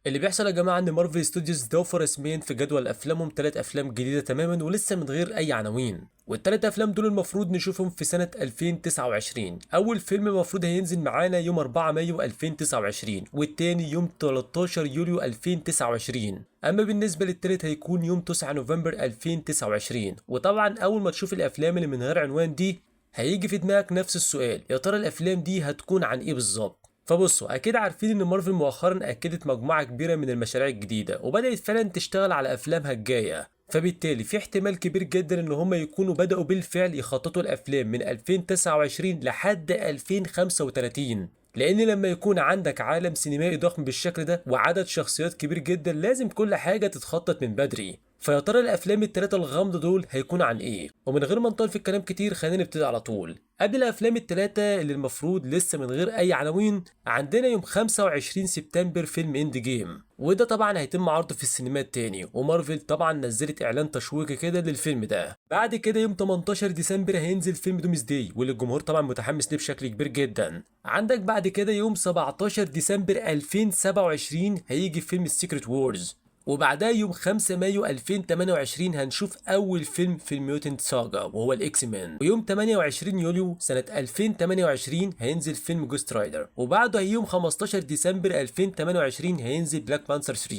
اللي بيحصل يا جماعة ان Marvel Studios ضافوا رسميا في جدول افلامهم ثلاث افلام جديدة تماما ولسه من غير اي عناوين، والثلاث افلام دول المفروض نشوفهم في سنة 2029. اول فيلم المفروض هينزل معانا يوم 4 مايو 2029، والتاني يوم 13 يوليو 2029، اما بالنسبة للتالت هيكون يوم 9 نوفمبر 2029. وطبعا اول ما تشوف الافلام اللي من غير عنوان دي هيجي في دماغك نفس السؤال، يا ترى الافلام دي هتكون عن ايه بالظبط؟ فبصوا، اكيد عارفين ان مارفل مؤخرا اكدت مجموعة كبيرة من المشاريع الجديدة وبدات فعلا تشتغل على افلامها الجايه، فبالتالي في احتمال كبير جدا ان هم يكونوا بداوا بالفعل يخططوا الافلام من 2029 لحد 2035، لان لما يكون عندك عالم سينمائي ضخم بالشكل ده وعدد شخصيات كبير جدا لازم كل حاجة تتخطط من بدري. فيا ترى الافلام الثلاثة الغامضة دول هيكون عن ايه؟ ومن غير ما نطول في الكلام كتير خلينا نبتدي على طول. قبل الافلام الثلاثة اللي المفروض لسه من غير اي عناوين، عندنا يوم 25 سبتمبر فيلم Endgame، وده طبعا هيتم عرضه في السينمات تاني، ومارفل طبعا نزلت اعلان تشويقي كده للفيلم ده. بعد كده يوم 18 ديسمبر هينزل فيلم Doomsday، واللي الجمهور طبعا متحمس ليه بشكل كبير جدا. عندك بعد كده يوم 17 ديسمبر 2027 هيجي فيلم ال Secret Wars، وبعدها يوم 5 مايو 2028 هنشوف أول فيلم في ال Mutant Saga وهو ال X-Men، ويوم 28 يوليو سنة 2028 هينزل فيلم Ghost Rider، وبعده يوم 15 ديسمبر 2028 هينزل Black Panther 3.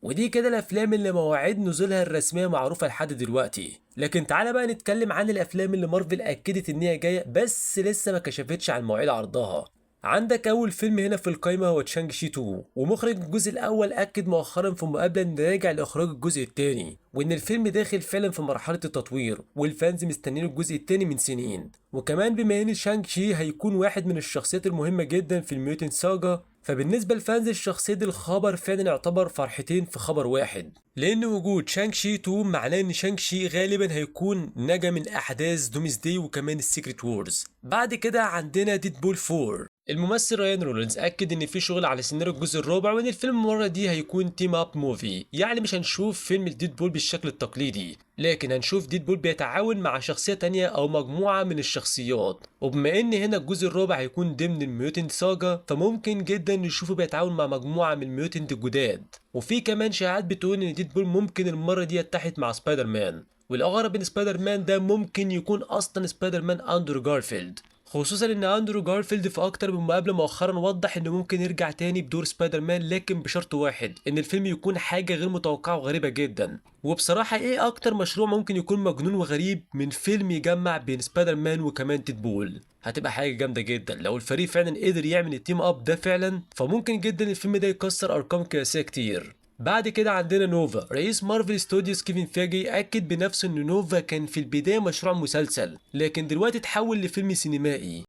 ودي كده الافلام اللي مواعيد نزولها الرسمية معروفة لحد دلوقتي. لكن تعالى بقى نتكلم عن الافلام اللي مارفل اكدت ان هي جاية بس لسه ما كشفتش عن مواعيد عرضها. عندك اول فيلم هنا في القايمة هو Shang-Chi 2، ومخرج الجزء الاول اكد مؤخرا في مقابله انه راجع لاخراج الجزء الثاني، وان الفيلم داخل فعلا في مرحلة التطوير، وال fans مستنيين الجزء الثاني من سنين. وكمان بما ان Shang-Chi هيكون واحد من الشخصيات المهمة جدا في ال Mutant Saga، فبالنسبة ل fans الشخصية دي الخبر فعلا يعتبر فرحتين في خبر واحد، لأن وجود Shang-Chi 2 معناه إن Shang-Chi غالبا هيكون نجا من أحداث Doomsday وكمان ال Secret Wars. بعد كده عندنا Deadpool 4، الممثل رايان رولينز أكد إن في شغل على سيناريو الجزء الرابع، وإن الفيلم المرة دي هيكون team up movie، يعني مش هنشوف فيلم ال Deadpool بالشكل التقليدي، لكن هنشوف Deadpool بيتعاون مع شخصية تانية أو مجموعة من الشخصيات. وبما إن هنا الجزء الرابع هيكون ضمن ال Mutant Saga، فممكن جدا نشوفه بيتعاون مع مجموعة من ال mutant الجداد. وفي كمان شائعات بتقول إن Deadpool ممكن المرة دي يتحد مع سبايدر مان، والأغرب إن سبايدر مان ده ممكن يكون أصلا سبايدر مان أندرو جارفيلد، خصوصا ان اندرو جارفيلد في اكتر من مقابله مؤخرا وضح انه ممكن يرجع تاني بدور سبايدر مان، لكن بشرط واحد، ان الفيلم يكون حاجة غير متوقعه وغريبة جدا. وبصراحة ايه اكتر مشروع ممكن يكون مجنون وغريب من فيلم يجمع بين سبايدر مان وكمان Deadpool؟ هتبقى حاجة جامدة جدا لو الفريق فعلا قدر يعمل ال team up ده فعلا، فممكن جدا الفيلم ده يكسر ارقام قياسية كتير. بعد كده عندنا نوفا، رئيس Marvel Studios كيفن فاجي اكد بنفسه ان نوفا كان في البداية مشروع مسلسل، لكن دلوقتي اتحول لفيلم سينمائي.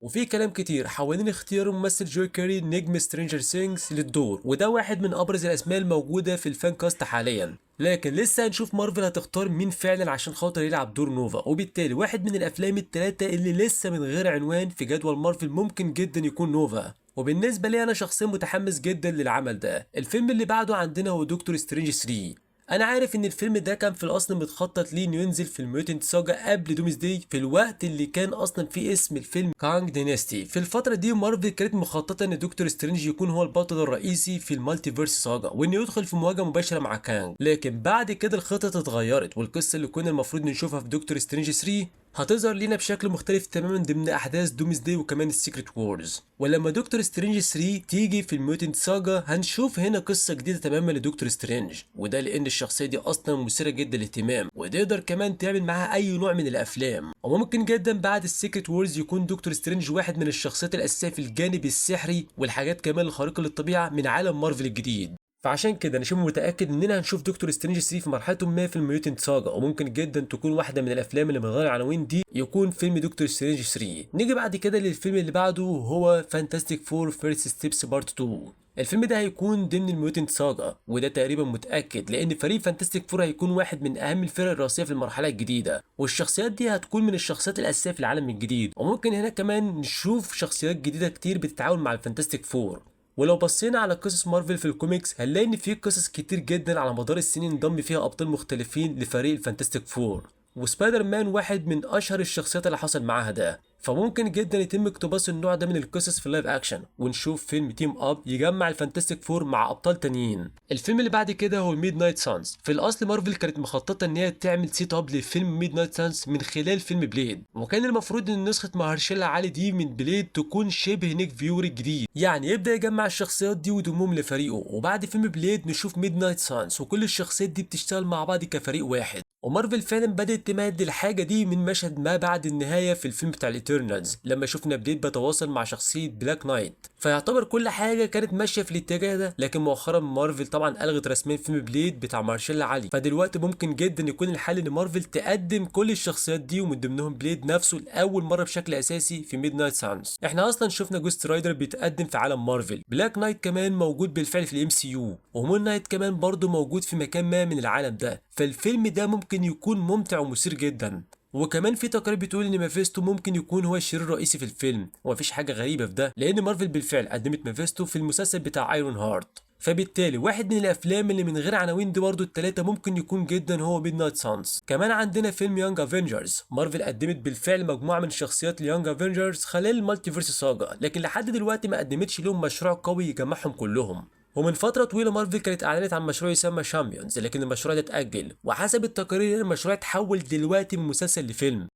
وفي كلام كتير حوالين اختيار الممثل جو كاري نجم Stranger Things للدور، وده واحد من ابرز الاسماء الموجودة في ال fan cast حاليا، لكن لسه هنشوف مارفل هتختار مين فعلا عشان خاطر يلعب دور نوفا. وبالتالي واحد من الافلام الثلاثة اللي لسه من غير عنوان في جدول مارفل ممكن جدا يكون نوفا. وبالنسبة لي أنا شخصيا متحمس جدا للعمل ده. الفيلم اللي بعده عندنا هو Doctor Strange 3. انا عارف ان الفيلم ده كان في الاصل متخطط ليه انه ينزل في ال Mutant Saga قبل Doomsday، في الوقت اللي كان اصلا فيه اسم الفيلم Kang Dynasty. في الفترة دي مارفل كانت مخططه ان دكتور سترينج يكون هو البطل الرئيسي في ال Multiverse Saga، وانه يدخل في مواجهة مباشرة مع كانج. لكن بعد كده الخطط اتغيرت، والقصه اللي كنا المفروض نشوفها في دكتور سترينج 3 هتظهر لينا بشكل مختلف تماما ضمن احداث Doomsday وكمان ال Secret Wars. ولما دكتور سترينج 3 تيجي في ال Mutant Saga هنشوف هنا قصة جديدة تماما لدكتور سترينج، وده لان الشخصية دي اصلا مثيرة جدا للاهتمام، وتقدر كمان تعمل معاها اي نوع من الافلام. وممكن جدا بعد ال Secret Wars يكون دكتور سترينج واحد من الشخصيات الاساسية في الجانب السحري والحاجات كمان الخارقة للطبيعة من عالم مارفل الجديد. فعشان كده انا شبه متاكد اننا هنشوف دكتور سترينج 3 في مرحلة ما في ال Mutant Saga، وممكن جدا تكون واحدة من الافلام اللي من غير عناوين دي يكون فيلم دكتور سترينج 3. نيجي بعد كده للفيلم اللي بعده، هو Fantastic Four First Steps Part 2. الفيلم ده هيكون ضمن ال Mutant Saga، وده تقريبا متاكد لان فريق Fantastic Four هيكون واحد من اهم الفرق الرئيسية في المرحلة الجديدة، والشخصيات دي هتكون من الشخصيات الاساسية في العالم الجديد. وممكن هنا كمان نشوف شخصيات جديدة كتير بتتعاون مع ال Fantastic Four. ولو بصينا على قصص مارفل في الكوميكس هنلاقي ان في قصص كتير جدا على مدار السنين انضم فيها ابطال مختلفين لفريق ال Fantastic Four. وسبايدر مان واحد من اشهر الشخصيات اللي حصل معاها ده، فممكن جدا يتم اقتباس النوع ده من القصص في ال live action، ونشوف فيلم team up يجمع ال Fantastic Four مع ابطال تانيين. الفيلم اللي بعد كده هو Midnight Suns. في الاصل مارفل كانت مخططه ان هي تعمل set up لفيلم Midnight Suns من خلال فيلم بليد، وكان المفروض ان نسخه مهرشيلا علي دي من بليد تكون شبه نيك فيوري الجديد، يعني يبدا يجمع الشخصيات دي ويضمهم لفريقه، وبعد فيلم بليد نشوف Midnight Suns وكل الشخصيات دي بتشتغل مع بعض كفريق واحد. ومارفل فعلا بدات تمهد الحاجة دي من مشهد ما بعد النهاية في الفيلم بتاع ال Eternals لما شفنا بليد بيتواصل مع شخصية بلاك نايت، فيعتبر كل حاجة كانت ماشية في الاتجاه ده. لكن مؤخرا مارفل طبعا الغت رسميا فيلم بليد بتاع مهرشالا علي، فدلوقتي ممكن جدا يكون الحل ان مارفل تقدم كل الشخصيات دي ومن ضمنهم بليد نفسه لاول مرة بشكل اساسي في Midnight Suns. احنا اصلا شفنا جوست رايدر بيتقدم في عالم مارفل، بلاك نايت كمان موجود بالفعل في ال MCU، ومون نايت كمان برضه موجود في مكان ما من العالم ده، فالفيلم ده ممكن يكون ممتع ومثير جدا. وكمان في تقارير بتقول ان مافيستو ممكن يكون هو الشرير الرئيسي في الفيلم، ومفيش حاجة غريبة في ده لان مارفل بالفعل قدمت مافيستو في المسلسل بتاع ايرون هارت. فبالتالي واحد من الافلام اللي من غير عناوين دي برضه التلاتة ممكن يكون جدا هو Midnight Suns. كمان عندنا فيلم Young Avengers. مارفل قدمت بالفعل مجموعة من شخصيات ال Young Avengers خلال ال Multiverse Saga، لكن لحد دلوقتي ما قدمتش لهم مشروع قوي يجمعهم كلهم. ومن فترة طويلة مارفل كانت أعلنت عن مشروع يسمى Champions، لكن المشروع ده اتأجل، وحسب التقارير المشروع اتحول دلوقتي من مسلسل لفيلم.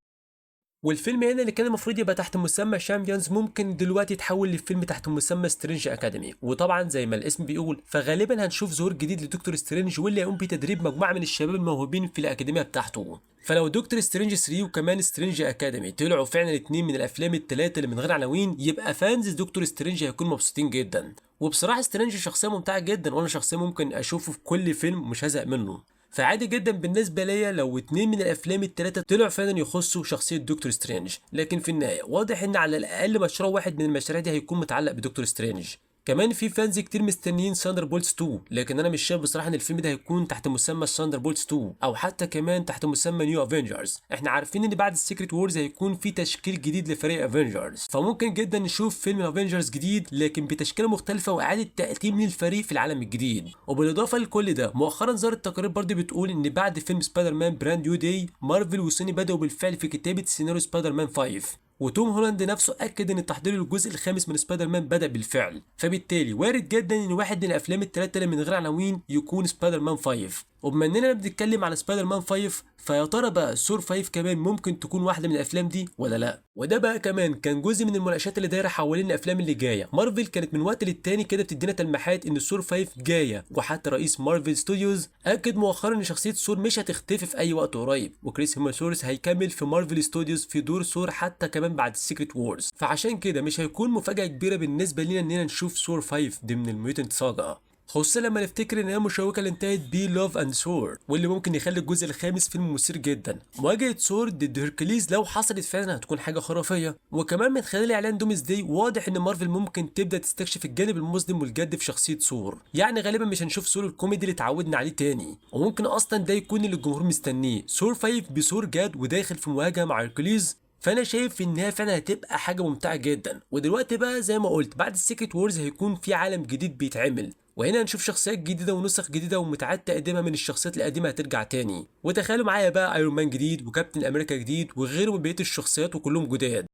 والفيلم هنا اللي كان المفروض يبقى تحت مسمى Champions ممكن دلوقتي يتحول لفيلم تحت مسمى Strange Academy. وطبعا زي ما الاسم بيقول فغالبا هنشوف ظهور جديد لدكتور سترينج واللي هيقوم بتدريب مجموعة من الشباب الموهوبين في الأكاديمية بتاعته. فلو دكتور سترينج 3 وكمان Strange Academy طلعوا فعلا اتنين من الافلام الثلاثة اللي من غير عناوين، يبقى fans دكتور سترينج هيكونوا مبسوطين جدا. وبصراحة سترينج شخصية ممتعة جدا، وانا شخصيا ممكن اشوفه في كل فيلم مش هزهق منه. فعادي جدا بالنسبة ليا لو اتنين من الافلام التلاتة طلعوا فعلا يخصوا شخصية دكتور سترينج، لكن في النهاية واضح ان على الاقل مشروع واحد من المشاريع دي هيكون متعلق بدكتور سترينج. كمان في fans كتير مستنيين Thunderbolts 2، لكن انا مش شايف بصراحة ان الفيلم ده هيكون تحت مسمى Thunderbolts 2 او حتى كمان تحت مسمى New Avengers. احنا عارفين ان بعد ال Secret Wars هيكون في تشكيل جديد لفريق Avengers، فممكن جدا نشوف فيلم Avengers جديد لكن بتشكيله مختلفة واعاده تقديم للفريق في العالم الجديد. وبالاضافة لكل ده مؤخرا ظهرت تقارير برضه بتقول ان بعد فيلم سبايدر مان Brand New Day مارفل وسوني بداوا بالفعل في كتابه سيناريو سبايدر مان 5، وتوم هولاند نفسه اكد ان التحضير للجزء الخامس من سبايدر مان بدا بالفعل. فبالتالي وارد جدا ان واحد من الافلام الثلاثة اللي من غير عناوين يكون سبايدر مان 5. وبما اننا بنتكلم على سبايدر مان 5، فيا ترى بقى ثور 5 كمان ممكن تكون واحدة من الافلام دي ولا لا؟ وده بقى كمان كان جزء من المناقشات اللي دايرة حوالين الافلام اللي جاية. مارفل كانت من وقت للتاني كده بتدينا تلميحات ان ثور 5 جاية، وحتى رئيس مارفل ستوديوز اكد مؤخرا ان شخصية ثور مش هتختفي في اي وقت قريب، وكريس هيمسورث هيكمل في مارفل ستوديوز في دور ثور حتى كمان بعد ال Secret Wars. فعشان كده مش هيكون مفاجاة كبيرة بالنسبة لنا اننا نشوف ثور 5 ضمن ال Mutant Saga، خصوصا لما نفتكر ان هي مشوقة اللي انتهت ب Love and Thor، واللي ممكن يخلي الجزء الخامس فيلم مثير جدا. مواجهة ثور ضد هيركليز لو حصلت فعلا هتكون حاجة خرافية. وكمان من خلال اعلان Doomsday واضح ان مارفل ممكن تبدا تستكشف الجانب المظلم والجد في شخصية ثور، يعني غالبا مش هنشوف ثور الكوميدي اللي اتعودنا عليه تاني، وممكن اصلا ده يكون اللي الجمهور مستنيه، ثور 5 بثور جاد وداخل في مواجهة مع هيركليز. فانا شايف انها فعلا هتبقى حاجة ممتعة جدا. ودلوقتي بقى زي ما قلت بعد ال Secret Wars هيكون في عالم جديد بيتعمل، وهنا هنشوف شخصيات جديدة ونسخ جديدة ومتعاد تقديمها من الشخصيات القديمة هترجع تاني. وتخيلوا معايا بقى ايرون مان جديد وكابتن امريكا جديد وغيره من بقية الشخصيات وكلهم جداد.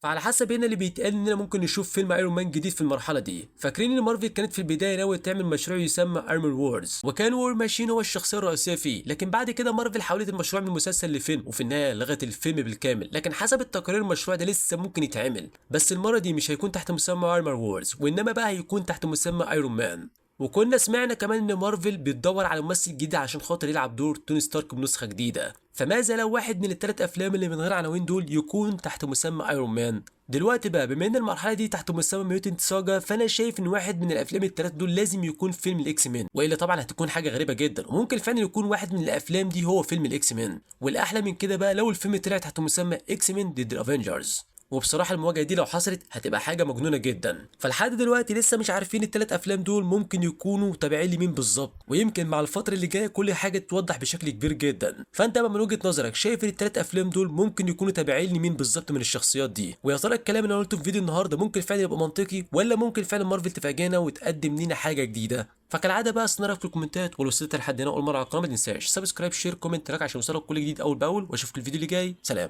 فعلى حسب هنا اللي بيتقال اننا ممكن نشوف فيلم ايرون مان جديد في المرحلة دي. فاكرين ان مارفل كانت في البداية ناوية تعمل مشروع يسمى Armor Wars، وكان وور ماشين هو الشخصية الرئيسية فيه، لكن بعد كده مارفل حولت المشروع من مسلسل لفيلم، وفي النهاية لغت الفيلم بالكامل. لكن حسب التقارير المشروع ده لسه ممكن يتعمل، بس المرة دي مش هيكون تحت مسمى Armor Wars، وانما بقى هيكون تحت مسمى ايرون مان. وكنا سمعنا كمان ان مارفل بتدور على ممثل جديد عشان خاطر يلعب دور توني ستارك بنسخه جديدة، فماذا لو واحد من الثلاث افلام اللي من غير عناوين دول يكون تحت مسمى ايرون مان؟ دلوقتي بقى بما ان المرحلة دي تحت مسمى Mutant Saga، فانا شايف ان واحد من الافلام الثلاث دول لازم يكون فيلم ال X-Men، والا طبعا هتكون حاجة غريبة جدا. وممكن فعلا يكون واحد من الافلام دي هو فيلم ال X-Men. والاحلى من كده بقى لو الفيلم طلع تحت مسمى X-Men ضد ال Avengers. وبصراحة المواجهة دي لو حصلت هتبقى حاجة مجنونة جدا. فلحد دلوقتي لسه مش عارفين الثلاث افلام دول ممكن يكونوا تابعين لمين بالظبط، ويمكن مع الفترة اللي جاية كل حاجة تتوضح بشكل كبير جدا. فانت بقى من وجهه نظرك شايف ان الثلاث افلام دول ممكن يكونوا تابعين لمين بالظبط من الشخصيات دي؟ ويا ترى الكلام اللي انا قلته في فيديو النهارده ممكن فعلا يبقى منطقي، ولا ممكن فعلا مارفل تفاجئنا وتقدم لنا حاجة جديدة؟ فكالعاده بقى استنى في الكومنتات، ولو وصلت لحد هنا اول مرة على القناة ما تنساش subscribe، share، comment، like عشان يوصلك كل جديد اول باول، واشوفك الفيديو اللي جاي. سلام.